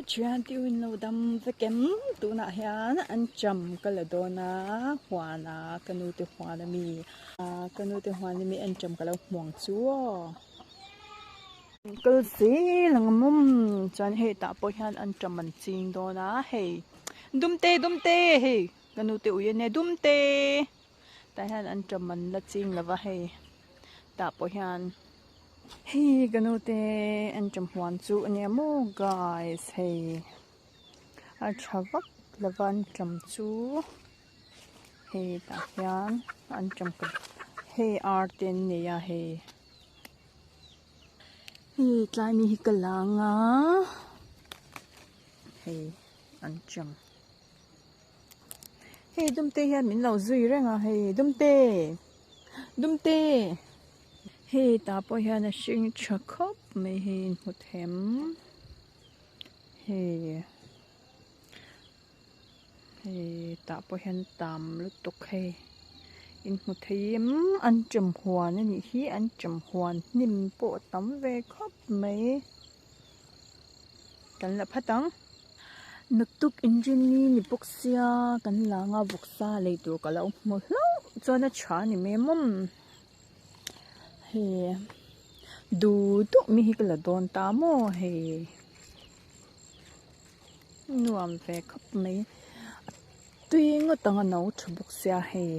Thian tiu in lo dam vek em? Tunah hian an cham ka la dawn a, huan a ka nu te huan ami ka nu te huan ami an cham ka lo hmuang chu aw. Kal zel ang mawm chuan hei tah pawh hian an cham an ching dawn a hei dumte dumte hei ka nu te ui ania dumte tah hian an cham an la ching lo va hei tah pawh hian. Hei ka nute an ṭawm huan chu a nia maw guys hei a ṭha vak lova an ṭawm chu hei tah hian an ṭawm hei ar te an nei a hei hei tlai mi hi ka lang a hei an ṭawm hei dumte hian min lo zui reng a hei dumte dumte. Hei tah pawh hian a hring tha khawp mai hei inhmu them hei hei tah pawh hian tam lutuk hei inhmu thei em an ṭem huan a nih hi an ṭem huan hnim pawh a tam ve khawp mai kan la phat ang naktuk inrinni ni bawk sia kan lang a vawksa lei tur ka lo hmu hlauh chuan a tha a ni mai mawm. Hei duh duh mi hi ka la dawn ta maw hei nuam ve khawp mai a tui ngawt ang a no tha bawk sia hei.